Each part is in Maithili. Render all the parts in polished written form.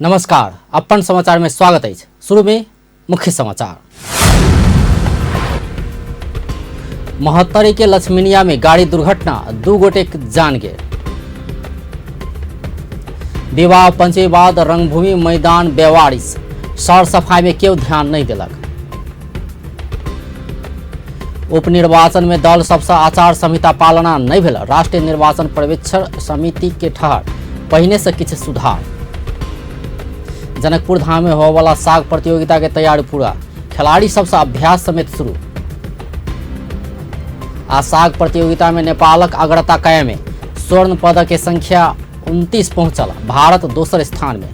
नमस्कार, अपन समाचार में स्वागत है। शुरू में मुख्य समाचार। महोत्तरी के लक्ष्मीनिया में गाड़ी दुर्घटना, 2 गोटे जान गेल। विवाह पंचमी बाद रंगभूमि मैदान बेवारिस, सर सफाई में केओ ध्यान नहीं देलक। उपनिर्वाचन में दल सबसे आचार संहिता पालना नहीं भेल। राष्ट्रीय निर्वाचन पर्यवेक्षण समिति के ठहर पहिने से किछु सुधार। जनकपुर धाम में होवाला साग प्रतियोगिता के तैयारी पूरा, खिलाड़ी सबसे अभ्यास समेत शुरू। आ साग प्रतियोगिता में नेपालक अग्रता कायम है, स्वर्ण पदक के संख्या 29 पहुंचल, भारत दोसर स्थान में।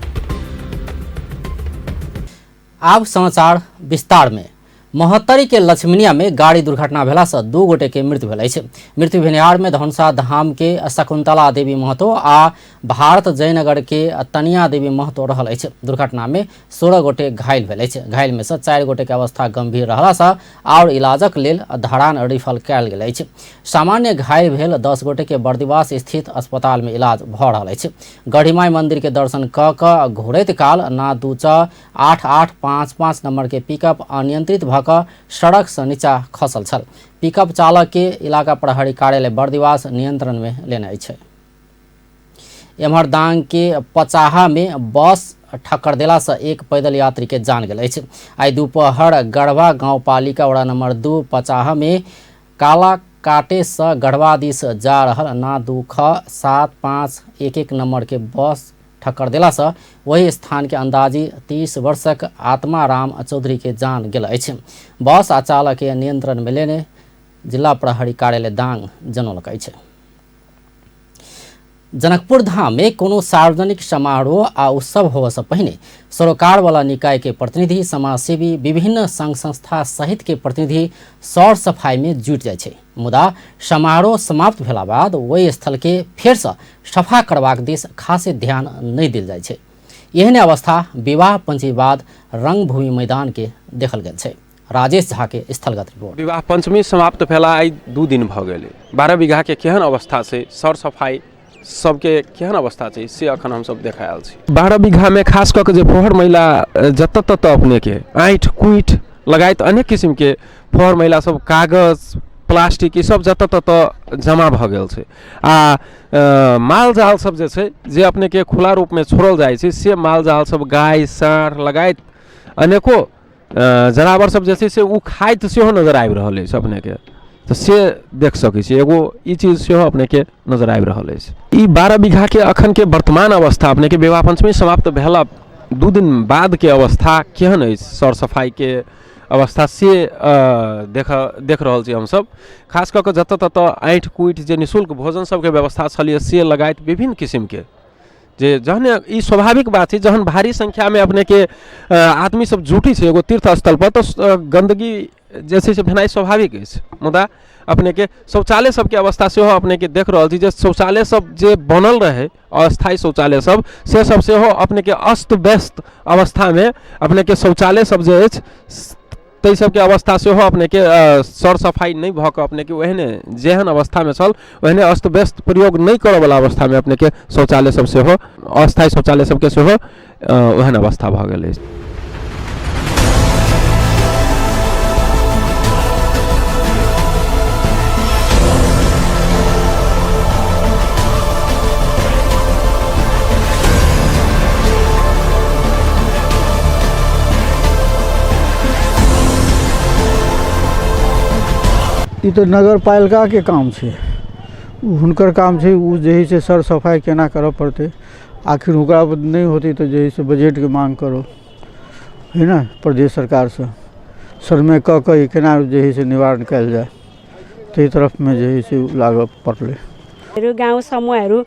आब समाचार विस्तार में। महोत्तरी के लक्ष्मीनिया में गाड़ी दुर्घटना भेला से 2 गोटे के मृत्यु भेल अछि। मृत्यु भेनिहार में धनुषा धाम के शकुंतला देवी महतो आ भारत जयनगर के तनिया देवी महतो रहल अछि। दुर्घटना में 16 गोटे घायल भेल अछि। घायल में से 4 गोटे के अवस्था गंभीर रहला से और इलाजक लेल धरान रिफर कयल गेल अछि। सामान्य घायल भेल 10 गोटे के बर्दिवास स्थित अस्पताल में इलाज भऽ रहल अछि। गढ़ीमाई मंदिर के दर्शन क क घुरैत काल ना 2 6 8 8 5 5 नंबर के पिकअप अनियंत्रित भऽ कऽ सड़क से नीचा खसल छल। पिकअप चालक के इलाका प्रहरी कार्यालय बर्दिवास नियंत्रण में लेने अछि। एम्हर दांग के पचाहा में बस ठक्कर देला से एक पैदल यात्री के जान गेल अछि। आइ दोपहर गढ़वा गांवपालिका वडा नंबर 2 पचाहा में काला काटे से गढ़वा दिस जा रहल ना 2 ख 7 5 1 1 नंबर के बस ठक्कर देला से वही स्थान के अंदाजी 30 वर्षक आत्माराम चौधरी के जान गेल अछि। बस आ चालक के नियंत्रण में लेने जिला प्रहरी कार्यालय दांग जनौलक अछि। जनकपुर धाम में कोनो सार्वजनिक समारोह आ उत्सव होबय से पहिने सरोकार वाला निकाय के प्रतिनिधि, समाजसेवी, विभिन्न संघ संस्था सहित के प्रतिनिधि सौर सफाई में जुटि जाइ छै। मुदा समारोह समाप्त भेला बाद ओहि स्थल के फेर से सफा करबाक दिस खासे ध्यान नहीं देल जाइ छै। एहन अवस्था विवाह पंचमी बाद रंगभूमि मैदान के देखल गेल छै। राजेश झा के स्थलगत रिपोर्ट। विवाह पंचमी समाप्त भेला आइ 2 दिन भऽ गेलै। 12 बीघा के केहन अवस्था छै, सर सफाई सबके केहन अवस्था छै से अखन हमसब देखा आयल छी। 12 बीघा में खास कऽ के जे फोहर महिला जतऽ ततऽ अपने के आँठि कुटि लगायत अनेक किसिम के फोहर महिला सब कागज प्लास्टिक ई सब जतऽ ततऽ जमा भऽ गेल छै। आ माल जाल सब जे छै जे अपने के खुला रूप में छोड़ल जाइ छै से माल जाल सब गाय साँढ़ लगायत अनेको जनावर सब जे छै से ओ खाइत सेहो नजर आबि रहल अछि अपनेके, तऽ से देख सकै छी। एगो ई चीज सेहो अपनेके नजर आबि रहल अछि। ई 12 बीघाके अखनके वर्तमान अवस्था अपनेके विवाह पंचमी समाप्त भेला 2 दिन बादके अवस्था केहन अछि, सर सफाइके अवस्था से देख रहल छी हमसब। खास कऽ कऽ जतऽ ततऽ आँठि कुटि जे निःशुल्क भोजन सबके व्यवस्था छलैए से लगायत विभिन्न किसिमके जे जहने ई स्वाभाविक बात छै, जहन भारी संख्यामे अपनेके आदमी सब जुटै छै एगो तीर्थ स्थलपर तऽ गन्दगी जे छै से भेनाइ स्वाभाविक अछि। मुदा अपनेके शौचालय सबके अवस्था सेहो अपनेके देख रहल छी जे शौचालय सब जे बनल रहै अस्थायी शौचालय सब से सब सेहो अपनेके अस्त व्यस्त अवस्थामे अपनेके शौचालय सब जे अछि ताहि सबके अवस्था सेहो अपनेके सर सफाइ नहि भऽ कऽ अपनेके ओहने जेहन अवस्थामे छल ओहने अस्त व्यस्त प्रयोग नहि करऽवला अवस्थामे अपनेके शौचालय सब सेहो अस्थायी शौचालय सबके सेहो ओहन अवस्था भऽ गेल अछि। ई तऽ नगरपालिकाके काम छै, हुनकर काम छै ओ जे हइ से सर सफाइ केना करऽ पड़तै। आखिर ओकरा नहि होतै तऽ जे हइ से बजटके माँग करू है ने प्रदेश सरकारसँ, सरमे कऽ कऽ ई केना जे हइ से निवारण कयल जाय ताहि तरफमे जे हइ से लागऽ पड़लै। गाउँ समूहहरू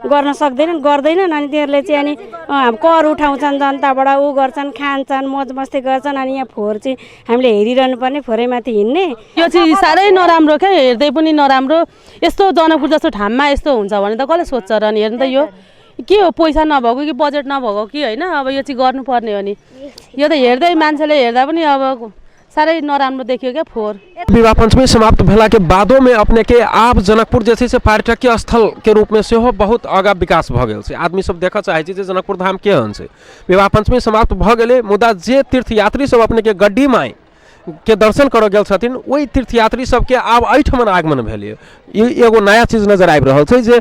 गर्न सक्दैनन्, गर्दैनन्। अनि तिनीहरूले चाहिँ अनि कर उठाउँछन् जनताबाट, ऊ गर्छन्, खान्छन्, मोज मस्ती गर्छन्। अनि यहाँ फोहोर चाहिँ हामीले हेरिरहनु पर्ने, फोहोरैमाथि हिँड्ने। यो चाहिँ साह्रै नराम्रो क्या, हेर्दै पनि नराम्रो। यस्तो जनकपुर जस्तो ठाउँमा यस्तो हुन्छ भने त कसले सोध्छ र नि? हेर्नु त यो के हो, पैसा नभएको कि बजेट नभएको कि होइन? अब यो चाहिँ गर्नुपर्ने हो नि। यो त हेर्दै मान्छेले हेर्दा पनि अब साह्रै नराम्रो देखियो क्या फोहोर। विवाह पंचमी समाप्त भेला के बादो में अपने के आब जनकपुर जे छै से पर्यटकीय स्थल के रूप में सेहो बहुत आगाँ विकास भऽ गेल छै। आदमी सब देखऽ चाहै छै जे जनकपुर धाम केहन छै। विवाह पंचमी समाप्त भऽ गेलै, मुदा जे तीर्थयात्री सब अपने के गड्डी माइ के दर्शन करऽ गेल छथिन ओहि तीर्थयात्री सबके आब एहिठमन आगमन भेलै। ई एगो नया चीज नजर आबि रहल छै जे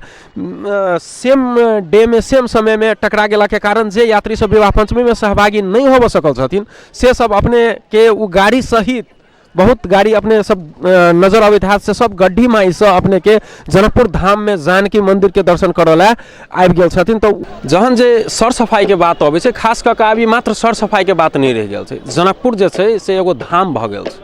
सेम डे में सेम समय में टकरा गेलाके कारण जे यात्री सब विवाह पंचमी में सहभागी नहि होबऽ सकल छथिन से सब अपने के ओ गाड़ी सहित बहुत गाड़ी अपने सब नजर अबैत हैत, से सब गड्ढी माइसँ अपने के जनकपुर धाम में जानकी मंदिर के दर्शन करऽ लए आबि गेल छथिन। तऽ जहन जे सर सफाइके बात अबै छै, खास कऽ कऽ आब ई मात्र सर सफाइके बात नहि रहि गेल छै, जनकपुर जे छै से एगो धाम भऽ गेल छै।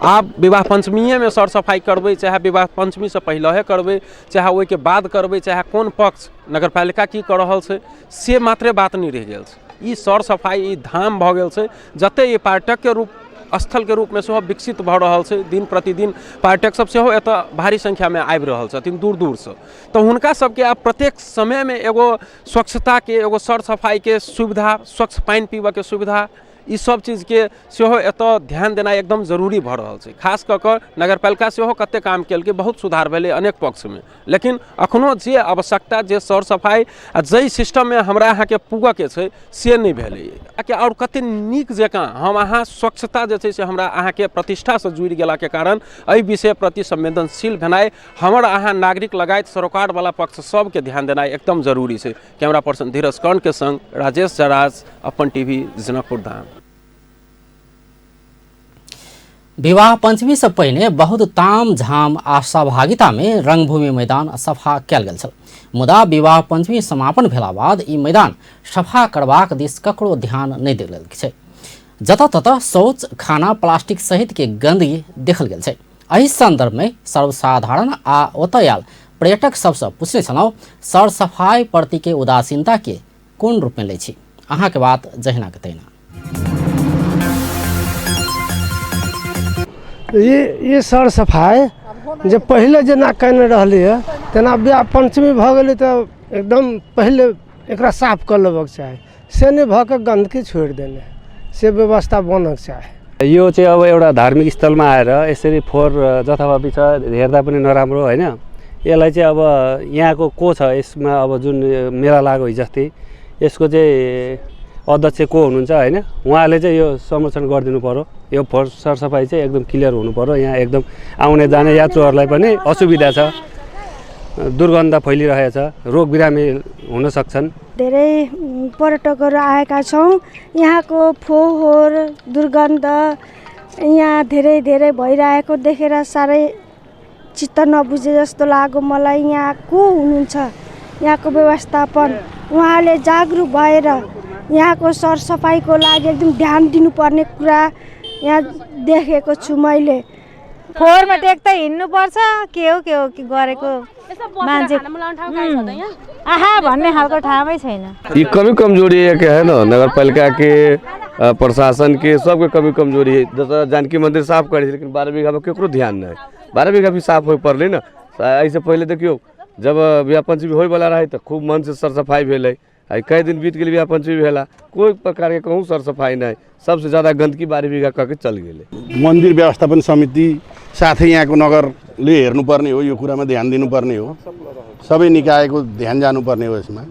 आब विवाह पंचमीएमे सर सफाइ करबै, चाहे विवाह पंचमीसँ पहिलहे करबै, चाहे ओहिके बाद करबै, चाहे कोन पक्ष नगरपालिका की कऽ रहल छै से मात्रे बात नहि रहि गेल छै। ई सर सफाइ ई धाम भऽ गेल छै, जते ई पर्यटकके रूप स्थलके रूपमे सेहो विकसित भऽ रहल छै। दिन प्रतिदिन पर्यटक सब सेहो एतऽ भारी संख्यामे आबि रहल छथिन दूर दूरसँ, तऽ हुनका सबके आब प्रत्येक समयमे एगो स्वच्छताके, एगो सर सफाइके सुविधा, स्वच्छ पानि पीबऽके सुविधा, ई सब चीजके सेहो एतऽ ध्यान देनाइ एकदम जरूरी भऽ रहल छै। खास कऽ कऽ नगरपालिका सेहो कते काम केलकै, बहुत सुधार भेलै अनेक पक्षमे, लेकिन अखनो जे आवश्यकता, जे सर सफाइ आ जाहि सिस्टममे हमरा अहाँके पुगऽके छै से नहि भेलै। आओर कते नीक जकाँ हम अहाँ स्वच्छता जे छै से हमरा अहाँके प्रतिष्ठासँ जुड़ि गेलाके कारण एहि विषय प्रति संवेदनशील भेनाइ हमर अहाँ नागरिक लगायत सरोकारवला पक्ष सबके ध्यान देनाइ एकदम जरूरी छै। कैमरा पर्सन धीरज कर्ण के संग राजेश जराज, अपन टीवी, जनकपुर धाम। विवाह पंचमी से पहिने बहुत ताम झाम आ सहभागिता में रंगभूमि मैदान सफा कयल गेल छल, मुदा विवाह पंचमी समापन भेला बाद ई मैदान सफा करबाक दिस ककरो ध्यान नहि देल गेल छै। जतऽ ततऽ शौच, खाना, प्लास्टिक सहित के गंदगी देखल गेल छै। एहि संदर्भ में सर्वसाधारण आ ओतय आयल पर्यटक सबसँ पूछने छलहुँ, सर सफाई प्रति के उदासीनता के कोन रूप में लै छी? अहाँके बात जहिना के तहिना। ये सर सफाइ जे पहिले जेना केने रहलै हँ तेना विवाह पंचमी भऽ गेलै तऽ एकदम पहिले एकरा साफ कऽ लेबक चाही, से नहि भऽ कऽ गन्दगी छोड़ि देने, से व्यवस्था बनक चाही। यो चाहिँ अब एउटा धार्मिक स्थलमा आएर यसरी फोहोर जथाभावी छ, हेर्दा पनि नराम्रो होइन। यसलाई चाहिँ अब यहाँको को छ यसमा, अब जुन मेला लाग्यो हिजो अस्ति, यसको चाहिँ अध्यक्ष को हुनुहुन्छ होइन, उहाँले चाहिँ यो संरक्षण गरिदिनु पर्यो। यो फोहोर सरसफाइ चाहिँ एकदम क्लियर हुनु पर्यो। यहाँ एकदम आउने जाने यात्रुहरूलाई पनि असुविधा छ, दुर्गन्ध फैलिरहेछ, रोग बिरामी हुन सक्छन्। धेरै पर्यटकहरू आएका छौँ, यहाँको फोहोर दुर्गन्ध यहाँ धेरै धेरै भइरहेको देखेर साह्रै चित्त नबुझे जस्तो लाग्यो मलाई। यहाँ को हुनुहुन्छ यहाँको व्यवस्थापन, उहाँले जागरुक भएर यहाँको सरसफाइको लागि एकदम ध्यान दिनुपर्ने कुरा यहाँ देखेको छु मैले। फोहोरमा देख्दै हिँड्नुपर्छ, के हो के हो के गरेको मान्छे आहा भन्ने खालको ठाउँै छैन। ये कमी कमजोरी एक है ना, नगर पालिका के, प्रशासन के, सबके कमी कमजोरी है। जैसे जानकी मंदिर साफ करे लेकिन 12 बीघा में केकरो ध्यान नहीं, 12 बीघा भी साफ हो पड़े ना। ऐसे पहले देखियो जब विवाह पंचमी होए वाला रहे तो खूब मन से सर सफाई भेलै, आ कई दिन बीत गेल विवाह पंचमी भेला, कोई प्रकार के कहूँ सर सफाई नहीं, सबसे ज़्यादा गंदगी 12 बीघा कह के चल गेलै। मन्दिर व्यवस्थापन समिति साथै यहाँको नगरले हेर्नुपर्ने हो, यो कुरामा ध्यान दिनुपर्ने हो, सबै निकायको ध्यान जानुपर्ने हो यसमा।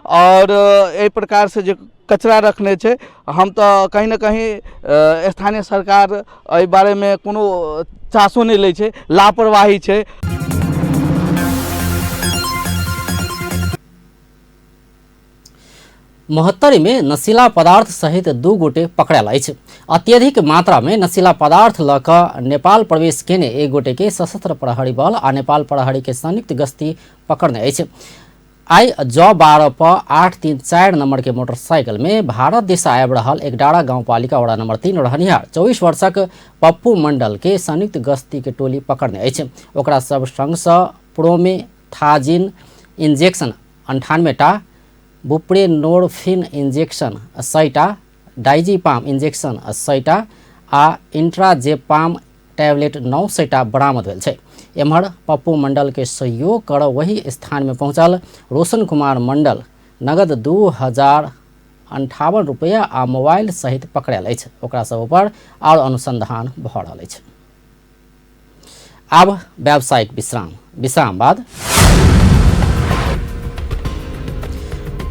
और एहि प्रकार से जे कचरा रखने छै, हम तऽ कहीं न कहीं स्थानीय सरकार एहि बारेमे कोनो चासो नहि लै छै, लापरवाही छै। महोत्तरी में नशीला पदार्थ सहित 2 गोटे पकड़ायल अछि। अत्यधिक मात्रा में नशीला पदार्थ ल क नेपाल प्रवेश केने 1 गोटे के सशस्त्र प्रहरी बल आ नेपाल प्रहरी के संयुक्त गश्ती पकड़ने अछि। आइ ज 12 प 834 नंबर के मोटरसाइकिल में भारत दिशा आबि रहल एकडारा गाउँपालिका वडा नंबर 3 रहनिहार 24 वर्षक पप्पू मंडल के संयुक्त गश्ती के टोली पकड़ने अछि। ओकरा सब संगसँ प्रोमेथाजिन इंजेक्शन 98 टा, बुप्रेनोर्फिन इंजेक्शन 100 टा, डाइजीपाम इंजेक्शन 100 टा आ इंट्राजेपाम टैबलेट 900 टा बरामद भेल छै। एम्हर पप्पू मंडल के सहयोग कर वही स्थान में पहुंचल रोशन कुमार मंडल नगद 2000 58 रुपैया आ मोबाइल सहित पकड़ायल अछि। ओकरा सब ऊपर आओर अनुसंधान भऽ रहल अछि। आब व्यावसायिक विश्राम, विश्राम बाद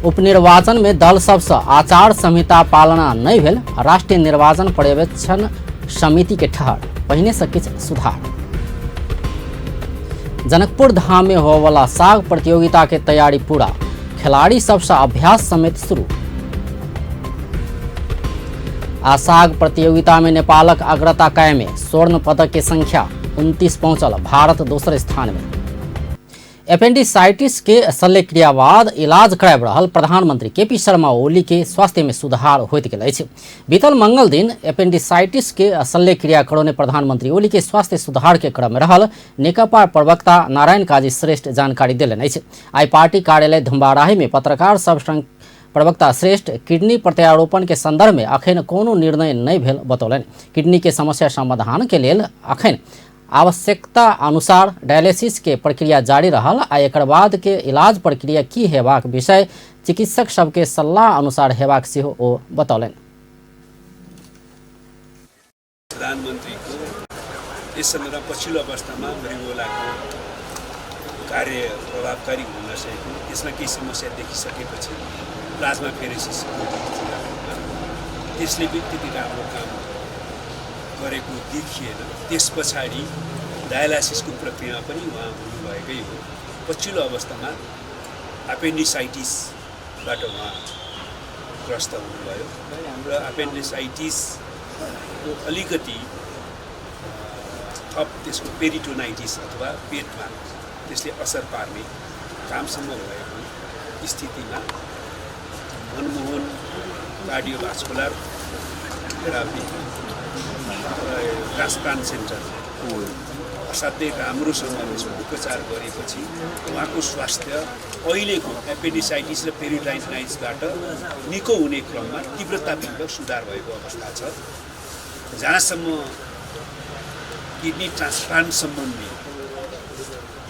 उपनिर्वाचन में दल सबसँ आचार संहिता पालना नहि भेल, राष्ट्रीय निर्वाचन पर्यवेक्षण समिति के ठहर, पहिने से किछु सुधार। जनकपुर धाम में होवला साग प्रतियोगिता के तैयारी पूरा, खिलाड़ी सबसँ अभ्यास समेत शुरू। आ साग प्रतियोगिता में नेपालक अग्रता कायमे, स्वर्ण पदक के संख्या 29 पहुंचल, भारत दोसर स्थान में। एपेंडिसाइटिस के शल्यक्रिया बाद इलाज कराबि रहल प्रधानमंत्री केपी शर्मा ओली के स्वास्थ्य में सुधार होइत गेल अछि। बीतल मंगल दिन एपेंडिसाइटिस के शल्यक्रिया करौने प्रधानमंत्री ओली के स्वास्थ्य सुधार के क्रम में रहल नेकपा प्रवक्ता नारायण काजी श्रेष्ठ जानकारी देलनि अछि। आइ पार्टी कार्यालय धुम्बाराही में पत्रकार सब संग प्रवक्ता श्रेष्ठ किडनी प्रत्यारोपण के संदर्भ में अखन कोनो निर्णय नहि भेल बतौलनि। किडनी के समस्या समाधान के लेल अखन आवश्यकता अनुसार डायलिसिस के प्रक्रिया जारी रहल आ एकर बाद के इलाज प्रक्रिया की हेबाक विषय चिकित्सक सबके सल्लाह अनुसार हेबाक सेहो ओ बतौलनि। प्रधानमन्त्रीको यस सन्दर्भमा पछिल्लो अवस्थामा मृगौलाको कार्य प्रभावकारी हुन नसकेको, त्यसमा केही समस्या देखिसकेपछि प्लाज्मा फेरेसिस त्यसले पनि त्यति राम्रो काम गरेको देखिएन। त्यस पछाडि डायलासिसको प्रक्रियामा पनि उहाँ हुनुभएकै हो। पछिल्लो अवस्थामा एपेन्डिसाइटिसबाट उहाँ ग्रस्त हुनुभयो र एपेन्डिसाइटिसको अलिकति थप त्यसको पेरिटोनाइटिस अथवा पेटमा त्यसले असर पार्ने कामसम्म भएको स्थितिमा Manmohan cardiovascular therapy transplant centre असाध्यै राम्रोसँग त्यसको उपचार गरेपछि उहाँको स्वास्थ्य अहिलेको एपेन्डिसाइटिस र पेरिटाइटिसबाट निको हुने क्रममा तीव्रतापूर्वक सुधार भएको अवस्था छ। जहाँसम्म किडनी ट्रान्सप्लान्ट सम्बन्धी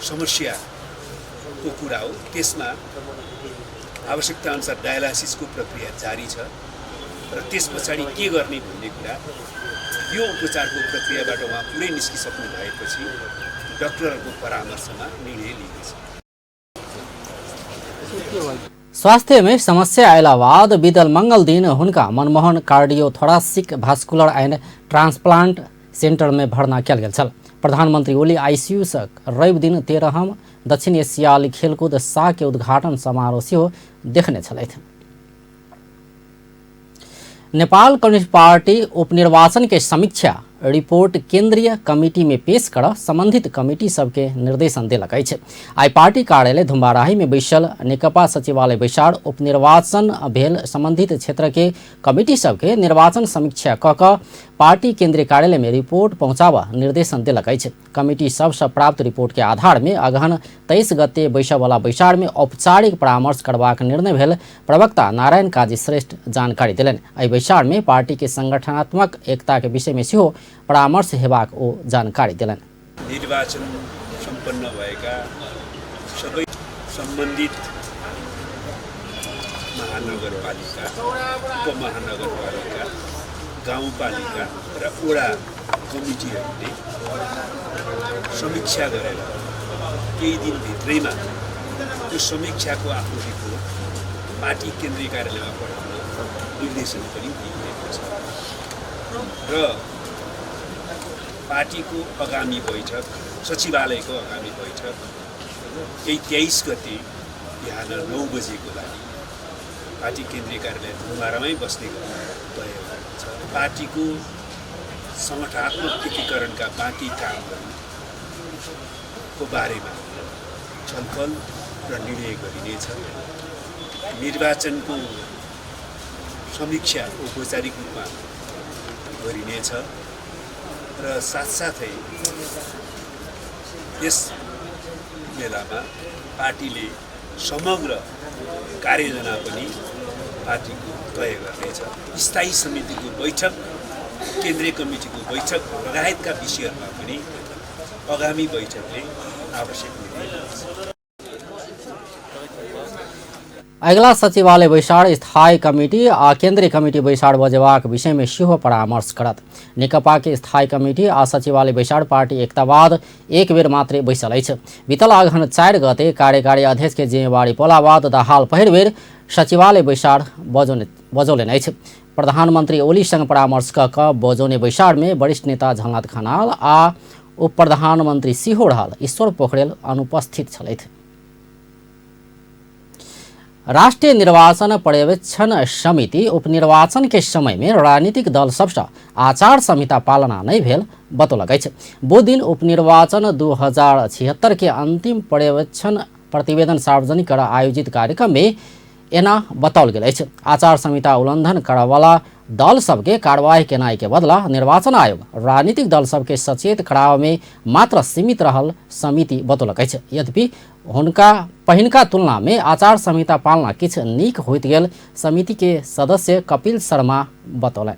समस्याको कुरा हो, त्यसमा आवश्यकता अनुसार डायलासिसको प्रक्रिया जारी छ र त्यस पछाडि के गर्ने भन्ने कुरा यो उपचारको प्रक्रियाबाट उहाँ पुरै निस्किसक्नु भएपछि डाक्टरहरूको परामर्शमा निर्णय लिइनेछ। स्वास्थ्य में समस्या अयला बाद बीतल मंगल दिन हुनका Manmohan cardiothoracic vascular and transplant centre में भर्ना कयल गेल छल। प्रधानमंत्री ओली आईसीयू से रवि दिन 13म दक्षिण एशियाली खेलकूद साग के उद्घाटन समारोह सेहो देखने छलथि। नेपाल कम्युनिस्ट पार्टी उपनिर्वाचन के समीक्षा रिपोर्ट केंद्रीय कमिटी में पेश कर संबंधित कमिटी सबके निर्देशन देलक अछि। आइ पार्टी कार्यालय धुम्बाराही में बैसल नेकपा सचिवालय बैसार उपनिर्वाचन भेल संबंधित क्षेत्र के कमिटी सबके निर्वाचन समीक्षा क क पार्टी केंद्रीय कार्यालय में रिपोर्ट पहुंचाबऽ निर्देशन देलक अछि। कमिटी सबसँ प्राप्त रिपोर्ट के आधार में अगहन 23 गते बैसयवला बैसार में औपचारिक परामर्श करबाक निर्णय भेल प्रवक्ता नारायण काजी श्रेष्ठ जानकारी देलनि। एहि बैसार में पार्टी के संगठनात्मक एकता के विषय में सेहो परामर्श हेबाक ओ जानकारी देलनि। निर्वाचन सम्पन्न भएका सबै सम्बन्धित महानगरपालिका, उपमहानगरपालिका, गाउँपालिका र वडा कमिटीहरूले समीक्षा गरेर केही दिनभित्रैमा त्यो समीक्षाको आफ्नो रिपोर्ट पार्टी केन्द्रीय कार्यालयमा पठाउन निर्देशन पनि दिइएको छ र पार्टीको आगामी बैठक, सचिवालयको आगामी बैठक यही 23 गते बिहान 9 बजेको लागि पार्टी केन्द्रीय कार्यालय धुम्बारामै बस्ने तय भएको छ। पार्टीको सङ्गठनात्मक एकीकरणका बाँकी कामहरूको बारेमा छलफल र निर्णय गरिनेछ। निर्वाचनको समीक्षा औपचारिक रूपमा गरिनेछ र साथसाथै यस बेलामा पार्टीले समग्र कार्ययोजना पनि पार्टीको तय गर्नेछ। स्थायी समितिको बैठक, केन्द्रीय कमिटीको बैठक लगायतका विषयहरूमा पनि आगामी बैठकले आवश्यक निर्णय लिनेछ। अगिला सचिवालय बैसार स्थायी कमिटी आ केंद्रीय कमिटी बैसार बजेबाक विषय में सेहो परामर्श करत। नेकपा के स्थायी कमिटी आ सचिवालय बैसार पार्टी एकता बाद एक बेर मात्रे बैसल अछि। बीतल अगहन 4 गते कार्यकारी अध्यक्ष के जिम्मेवारी पोला बाद दाहाल पहिल बेर सचिवालय बैसार बजौलनि अछि। प्रधानमंत्री ओली संग परामर्श क कऽ बजौने बैसार में वरिष्ठ नेता झलनाथ खनाल आ उप प्रधानमंत्री सेहो रहल ईश्वर पोखरेल अनुपस्थित छलथि। राष्ट्रीय निर्वाचन पर्यवेक्षण समिति उपनिर्वाचन के समय में राजनीतिक दल सबसँ आचार संहिता पालना नहि भेल बतौलक अछि। बुध दिन उपनिर्वाचन 2076 के अंतिम पर्यवेक्षण प्रतिवेदन सार्वजनिक कर आयोजित कार्यक्रम में एना बताओल गेल अछि। आचार संहिता उल्लंघन करऽवला दल सबके कार्रवाई केनाइ के बदला निर्वाचन आयोग राजनीतिक दल सबके सचेत कराबऽ में मात्र सीमित रहल समिति बतौलक अछि। यद्यपि हुनका पहिनका तुलना में आचार संहिता पालना किछु नीक होइत गेल समिति के सदस्य कपिल शर्मा बतौलनि।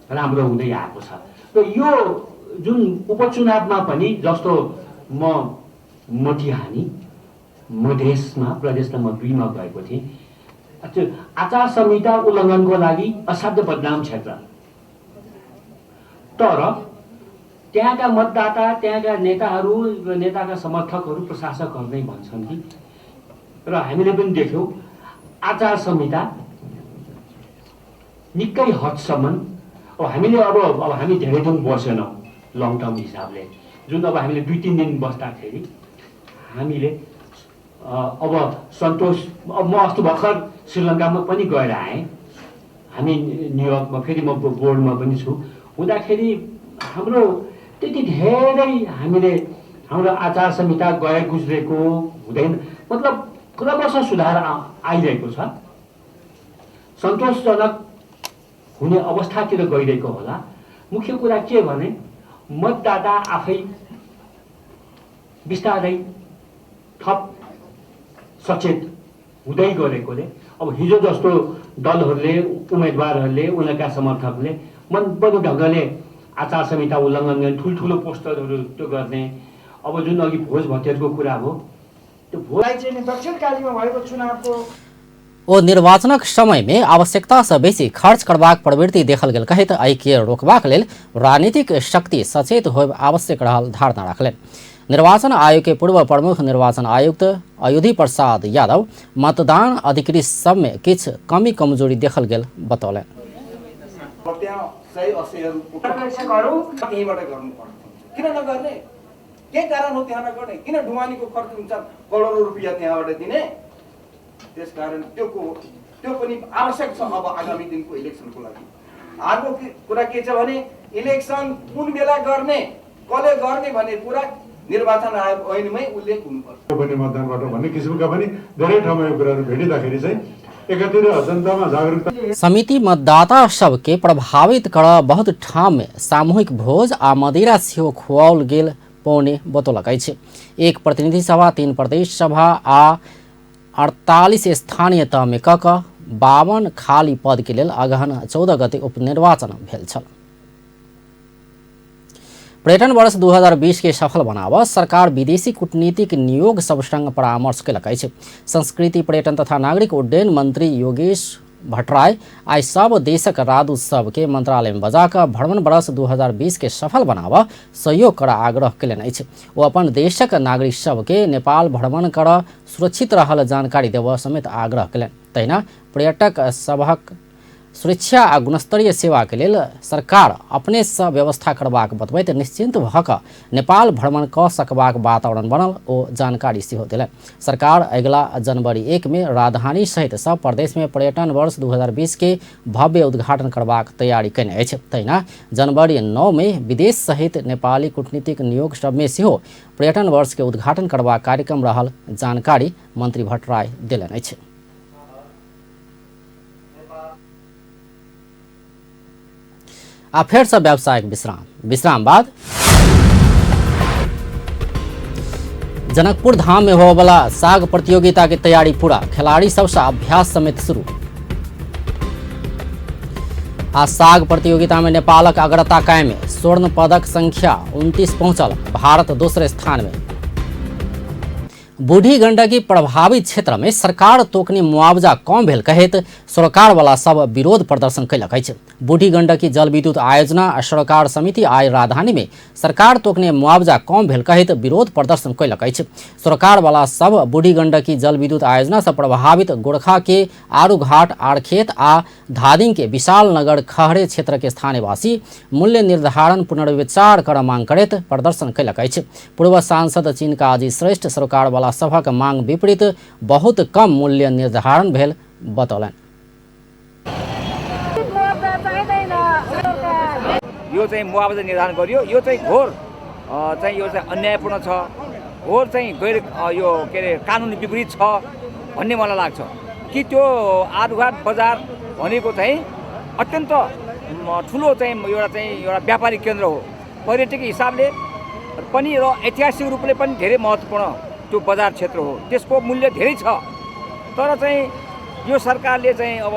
राम्रो हुँदै आएको छ र यो जुन उपचुनावमा पनि जस्तो म मटिहानी मधेसमा प्रदेश नम्बर 2 मा गएको थिएँ, त्यो आचार संहिता उल्लङ्घनको लागि असाध्य बदनाम क्षेत्र, तर त्यहाँका मतदाता, त्यहाँका नेताहरू, नेताका समर्थकहरू, प्रशासकहरू नै भन्छन् कि, र हामीले पनि देख्यौँ आचार संहिता निकै हदसम्म। अब हामीले अब हामी धेरै दिन बसेनौँ लङ टर्म हिसाबले, जुन अब हामीले 2-3 दिन बस्दाखेरि हामीले अब सन्तोष, अब म अस्ति भर्खर श्रीलङ्कामा पनि गएर आएँ, हामी न्युयोर्कमा, फेरि म बोर्डमा पनि छु, हुँदाखेरि हाम्रो त्यति धेरै हामीले हाम्रो आचार संहिता गए गुज्रेको हुँदैन, मतलब क्रमशः सुधार आइरहेको छ, सन्तोषजनक हुने अवस्थातिर गइरहेको होला। मुख्य कुरा के भने मतदाता आफै बिस्तारै थप सचेत हुँदै गरेकोले अब हिजो जस्तो दलहरूले, उम्मेदवारहरूले, उनीहरूका समर्थकले मनपर्दो ढङ्गले आचार संहिता उल्लङ्घन गर्ने, ठुल्ठुलो पोस्टरहरू त्यो गर्ने, अब जुन अघि भोज भतेरको कुरा हो त्यो भोजलाई चाहिँ दक्षिणकालीमा भएको चुनावको ओ निर्वाचनक समय में आवश्यकता से बेसी खर्च करबाक प्रवृत्ति देखल गेल कहैत एहिके रोकबाक लेल राजनीतिक शक्ति सचेत होयब आवश्यक रहल धारणा राखलनि। निर्वाचन आयोग के पूर्व प्रमुख निर्वाचन आयुक्त अयोधी प्रसाद यादव मतदान अधिकृत सब में किछु कमी कमजोरी देखल गेल बतौलनि। त्यसकारण त्यो पनि आवश्यक छ अब आगामी दिनको इलेक्सनको लागि। अर्को कुरा के छ भने इलेक्सन कुन बेला गर्ने, कसले गर्ने भन्ने कुरा निर्वाचन आयोग ऐनमै उल्लेख हुनुपर्छ। पनि मतदानबाट भन्ने किसिमका पनि धेरै ठाउँमा यो कुराहरू भेटिँदाखेरि चाहिँ एकातिर जनतामा जागरुकता समिति मतदाता सबके प्रभावित कर बहुत ठाम में सामूहिक भोज आ मदिरा सेहो खुआओल गेल पौने बतौलक अछि। 1 प्रतिनिधि सभा, 3 प्रदेश सभा आ 48 स्थानीय तह में क 52 खाली पद के लेल अगहन 14 गते उपनिर्वाचन भेल छल। पर्यटन वर्ष 2020 के सफल बनाव सरकार विदेशी कूटनीतिक नियोग सब संग परामर्श केलक अछि। संस्कृति, पर्यटन तथा नागरिक उड्डयन मंत्री योगेश भट्टराई आइ सब देशक राजदूत सबके मंत्रालय में बजा कऽ भ्रमण वर्ष 2020 के सफल बनाव सहयोग कर आग्रह केलनि अछि। ओ अपन देशक नागरिक सबके नेपाल भ्रमण कर सुरक्षित रहल जानकारी देबऽ समेत आग्रह केलनि। तहिना पर्यटक सभक सुरक्षा आ गुणस्तरीय सेवा के लेल सरकार अपने से व्यवस्था करबाक बतबैत निश्चिंत भऽ कऽ नेपाल भ्रमण कऽ सकबाक वातावरण बनल ओ जानकारी सेहो देलनि। सरकार अगिला जनवरी 1 में राजधानी सहित सब प्रदेश में पर्यटन वर्ष 2020 के भव्य उद्घाटन करबाक तैयारी कयने अछि। तहिना जनवरी 9 में विदेश सहित नेपाली कूटनीतिक नियोग सब में सेहो पर्यटन वर्ष के उद्घाटन करबाक कार्यक्रम रहल जानकारी मंत्री भट्टराई देलनि अछि। आ फेर से व्यावसायिक विश्राम, विश्राम बाद जनकपुर धाम में होबला साग प्रतियोगिता के तैयारी पूरा, खिलाड़ी सबसे अभ्यास समेत शुरू। आ साग प्रतियोगिता में नेपालक अग्रता कायम, स्वर्ण पदक संख्या 29 पहुंचल, भारत दोसर स्थान में। बूढ़ी गंडकी प्रभावित क्षेत्र में सरकार तोकने मुआवजा कम भेल कहैत सरकार वाला सब विरोध प्रदर्शन कयलक अछि। बूढ़ी गंडकी जलविद्युत आयोजना आ सरकार समिति आइ राजधानी में सरकार तोकने मुआवजा कम भेल कहैत विरोध प्रदर्शन कयलक अछि। सरकार वाला सब बूढ़ी गंडकी जलविद्युत आयोजना से प्रभावित गोरखा के आरूघाट, आरखेत आ धादिंग के विशाल नगर खहरे क्षेत्र के स्थानीयवासी मूल्य निर्धारण पुनर्विचार कर मांग करैत प्रदर्शन कयलक अछि। पूर्व सांसद चिनकाजी श्रेष्ठ सरकार वाला सभक मांग विपरीत बहुत कम मूल्य निर्धारण भेल बतौलनि। यो चाहिँ मुआवजा निर्धारण गरियो, यो चाहिँ घोर चाहिँ यो चाहिँ अन्यायपूर्ण छ, घोर चाहिँ गैर यो के अरे कानुन विपरीत छ भन्ने मलाई लाग्छ कि त्यो आरुघाट बजार भनेको चाहिँ अत्यन्त ठुलो चाहिँ एउटा व्यापारिक केन्द्र हो। पर्यटकीय हिसाबले पनि र ऐतिहासिक रूपले पनि धेरै महत्त्वपूर्ण त्यो बजार क्षेत्र हो, त्यसको मूल्य धेरै छ। तर चाहिँ यो सरकारले चाहिँ अब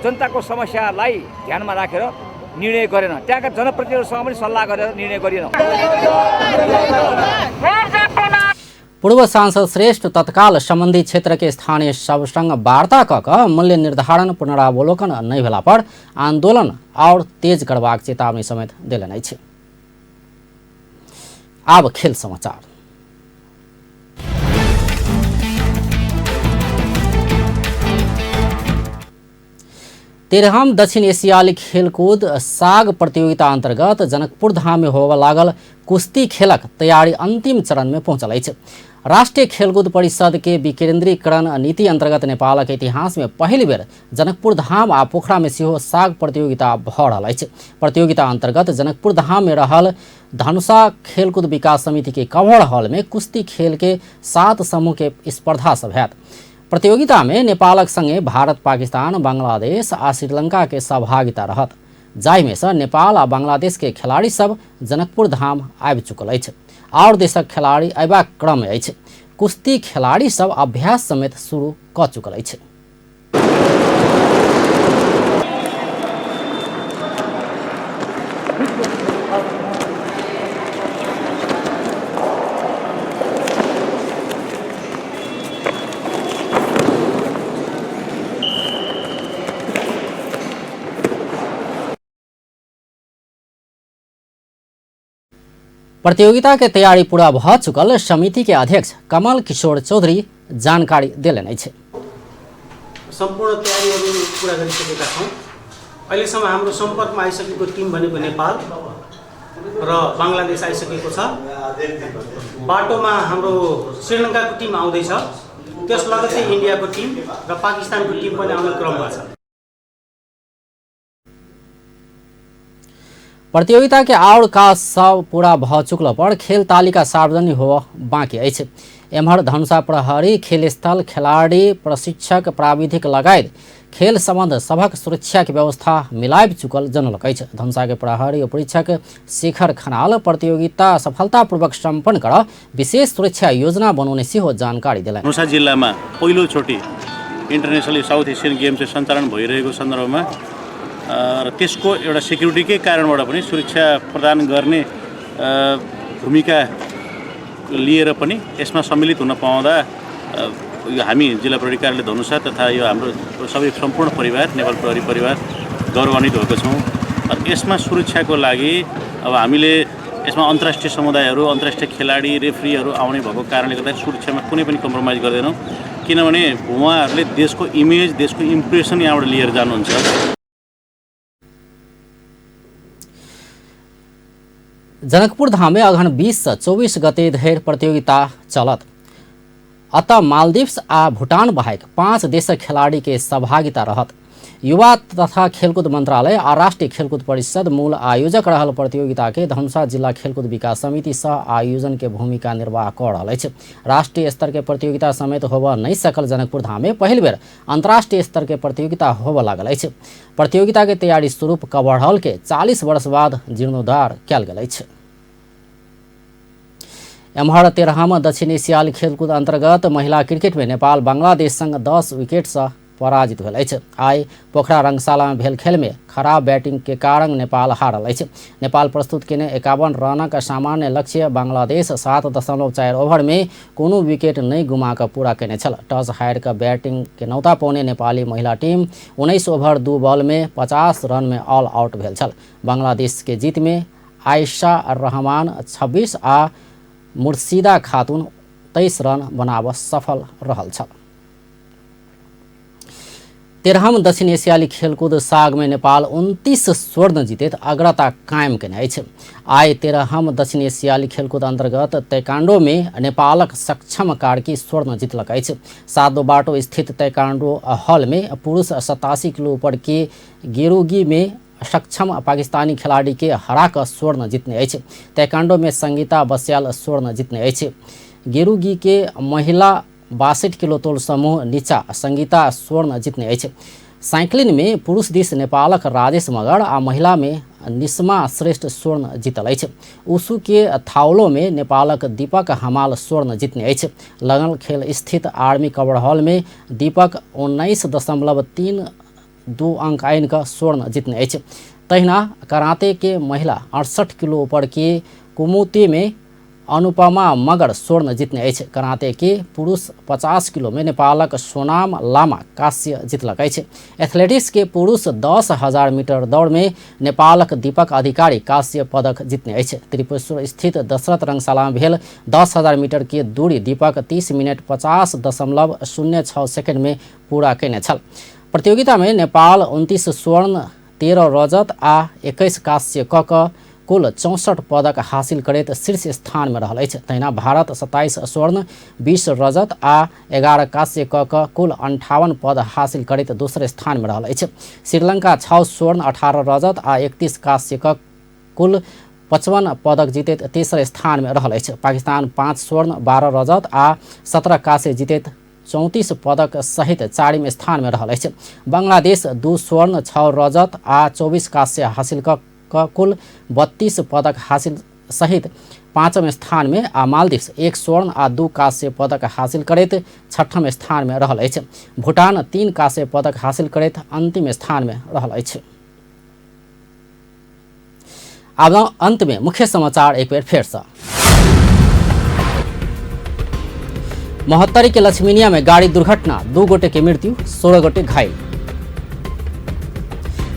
जनताको समस्यालाई ध्यानमा राखेर निर्णय गरेन, त्यहाँका जनप्रतिनिधिहरूसँग पनि सल्लाह गरेर निर्णय गरिएन। पूर्व सांसद श्रेष्ठ तत्काल संबंधित क्षेत्र के स्थानीय सबसँग वार्ता क मूल्य निर्धारण पुनरावलोकन नहि भेला पर आंदोलन और तेज करबाक चेतावनी समेत देलनि अछि। आब खेल समाचार। तेरहम दक्षिण एशियाली खेलकूद साग प्रतियोगिता अंतर्गत जनकपुर धाम में होबय लागल कुश्ती खेलक तैयारी अंतिम चरण में पहुंचल अछि। राष्ट्रीय खेलकूद परिषद के विकेंद्रीकरण नीति अंतर्गत नेपालक इतिहास में पहिल बेर जनकपुर धाम आ पोखरा में सेहो साग प्रतियोगिता भ रहल अछि। प्रतियोगिता अंतर्गत जनकपुर धाम में रहल धनुषा खेलकूद विकास समिति के कवर हॉल में कुश्ती खेल के 7 समूह के स्पर्धा सब हैत। प्रतियोगिता में नेपालक संगे भारत, पाकिस्तान, बांग्लादेश आ श्रीलंका के सहभागिता रहत, जाहिमे से नेपाल आ बांग्लादेश के खिलाड़ी सब जनकपुर धाम आबि चुकल अछि और देशक खिलाड़ी अयबाक क्रम में अछि। कुश्ती खिलाड़ी सब अभ्यास समेत शुरू क चुकल अछि। प्रतियोगिता के तैयारी पूरा भ चुकल समिति के अध्यक्ष कमल किशोर चौधरी जानकारी देलनि अछि। सम्पूर्ण तयारीहरू पूरा गरिसकेका छौँ। अहिलेसम्म हाम्रो सम्पर्कमा आइसकेको टिम भनेको नेपाल र बङ्गलादेश आइसकेको छ। बाटोमा हाम्रो श्रीलङ्काको टिम आउँदैछ, त्यस लगत्तै इन्डियाको टिम र पाकिस्तानको टिम पनि आउने क्रममा छ। प्रतियोगिता के और काज सब पूरा भ चुकल पर खेल तालिका सार्वजनिक हो बाँकी अछि। एम्हर धनुषा प्रहरी खेल स्थल, खिलाड़ी, प्रशिक्षक, प्राविधिक लगायत खेल सम्बन्ध सभक सुरक्षा के व्यवस्था मिलाबि चुकल जनौलक अछि। धनुषा के प्रहरी उपरीक्षक शेखर खनाल प्रतियोगिता सफलतापूर्वक सम्पन्न कर विशेष सुरक्षा योजना बनाउने सेहो जानकारी देलनि। धनुषा जिल्लामा पहिलोचोटि इन्टरनेसनल साउथ एसियन गेम्स सञ्चालन भइरहेको सन्दर्भमा र त्यसको एउटा सेक्युरिटीकै कारणबाट पनि सुरक्षा प्रदान गर्ने भूमिका लिएर पनि यसमा सम्मिलित हुन पाउँदा यो हामी जिल्ला प्रहरी कार्यालय धनुषा तथा यो हाम्रो सबै सम्पूर्ण परिवार नेपाल प्रहरी परिवार गौरवान्वित भएको छौँ। र यसमा सुरक्षाको लागि अब हामीले यसमा अन्तर्राष्ट्रिय समुदायहरू, अन्तर्राष्ट्रिय खेलाडी, रेफ्रीहरू आउने भएको कारणले गर्दा सुरक्षामा कुनै पनि कम्प्रोमाइज गर्दैनौँ, किनभने उहाँहरूले देशको इमेज, देशको इम्प्रेसन यहाँबाट लिएर जानुहुन्छ। जनकपुर धाम में अगहन 20 से 24 गते धरि प्रतियोगिता चलत। अतः मालदीव्स आ भूटान बाहेक 5 देशक खिलाड़ी के सहभागिता रहत। युवा तथा खेलकूद मंत्रालय आ राष्ट्रीय खेलकूद परिषद मूल आयोजक रहल प्रतियोगिता के धनुषा जिला खेलकूद विकास समिति सह आयोजन के भूमिका निर्वाह क रहल अछि। राष्ट्रीय स्तर के प्रतियोगिता समेत होबय नहि सकल जनकपुर धाम में पहिल बेर अंतर्राष्ट्रीय स्तर के प्रतियोगिता होबय लागल अछि। प्रतियोगिता के तैयारी स्वरूप कवर हॉल के 40 वर्ष बाद जीर्णोद्धार कयल गेल अछि। एम्हर 13म दक्षिण एशियाली खेलकूद अंतर्गत महिला क्रिकेट में नेपाल बांग्लादेश संग 10 विकेट से पराजित भेल अछि। आइ पोखरा रंगशाला में भेल खेल में खराब बैटिंग के कारण नेपाल हारल अछि। नेपाल प्रस्तुत केने 51 रनक सामान्य लक्ष्य बांग्लादेश 7.4 ओवर में कोनो विकेट नहि गुमा कऽ पूरा केने छल। टॉस हारि कऽ बैटिंग के नौता पौने नेपाली महिला टीम 19 ओवर 2 बॉल में 50 रन में ऑल आउट भेल छल। बांग्लादेश के जीत में आयशा रहमान 26 आ मुर्शिदा खातून 23 रन बनाबऽ सफल रहल छल। 13म दक्षिण एशियाली खेलकूद साग में नेपाल 29 स्वर्ण जीतैत अग्रता कायम केने अछि। आइ 13म दक्षिण एशियाली खेलकूद अंतर्गत ताइक्वांडो में नेपालक सक्षम कार्की स्वर्ण जीतलक अछि। सातो बाटो स्थित ताइक्वांडो हॉल में पुरुष 87 किलो ऊपर के गेरुगी में सक्षम पाकिस्तानी खिलाड़ी के हरा कऽ स्वर्ण जीतने अछि। ताइक्वांडो में संगीता बस्याल स्वर्ण जीतने अछि। गेरुगी के महिला 62 किलो तोल समूह नीचा संगीता स्वर्ण जीतने अछि। साइकिलिंग में पुरुष दिस नेपालक राजेश मगर आ महिला में निस्मा श्रेष्ठ स्वर्ण जीतल अछि। उसु के थाउलो में नेपालक दीपक हमाल स्वर्ण जीतने अछि। लगन खेल स्थित आर्मी कवर हॉल में दीपक 19.32 अंक आनि कऽ स्वर्ण जीतने अछि। तहिना कराते के महिला 68 किलो ऊपर के कुमुती में अनुपमा मगर स्वर्ण जीतने अछि। कराते के पुरुष 50 किलो में नेपालक सोनाम लामा कांस्य जीतलक अछि। एथलेटिक्स के पुरुष 10,000 मीटर दौड़ में नेपालक दीपक अधिकारी कांस्य पदक जीतने अछि। त्रिपुरेश्वर स्थित दशरथ रंगशाला में भेल 10,000 मीटर के दूरी दीपक 30 मिनट 50.06 सेकेंड में पूरा केने छल। प्रतियोगिता में नेपाल 29 स्वर्ण 13 रजत आ 21 कांस्य क कुल 64 पदक हासिल करैत शीर्ष स्थान में रहल अछि। तहिना भारत 27 स्वर्ण 20 रजत आ 11 कांस्य क कुल 58 पद हासिल करैत दोसर स्थान में रहल अछि। श्रीलंका 6 स्वर्ण 18 रजत आ 31 कांस्य क कुल 55 पदक जीतैत तेसर स्थान में रहल अछि। पाकिस्तान 5 स्वर्ण 12 रजत आ 17 कांस्य जीतैत 34 पदक सहित चारिम स्थान में रहल अछि। बांग्लादेश 2 स्वर्ण 6 रजत आ 24 कांस्य हासिल क कुल 32 पदक हासिल सहित पाँचम स्थान में आ मालदीव्स 1 स्वर्ण आ 2 कांस्य पदक हासिल करैत छठम स्थान में रहल अछि। भूटान 3 कांस्य पदक हासिल करैत अंतिम स्थान में रहल अछि। आब अंत में मुख्य समाचार एक बेर फेर से। महोत्तरी के लक्ष्मीनिया में गाड़ी दुर्घटना, 2 गोटे के मृत्यु, 16 गोटे घायल।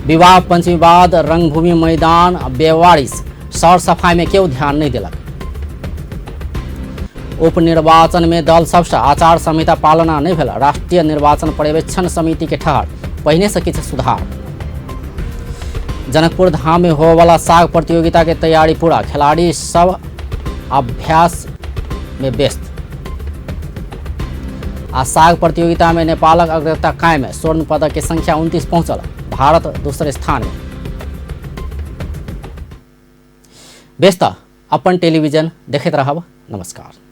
विवाह पंचमी बाद रंगभूमि मैदान बेवारिस, सर सफाई में केओ ध्यान नहीं दिलक। उपनिर्वाचन में दल सबसे आचार संहिता पालना नहीं भेल, राष्ट्रीय निर्वाचन पर्यवेक्षण समिति के ठहर, पहिने से किछु सुधार। जनकपुर धाम में होवाला साग प्रतियोगिता के तैयारी पूरा, खिलाड़ी सब अभ्यास में व्यस्त। आ साग प्रतियोगिता में नेपालक अग्रता कायम है, स्वर्ण पदक के संख्या 29 पहुंचल, भारत दूसरे स्थान में। व्यस्त अपन टेलीविजन देखैत रहब। नमस्कार।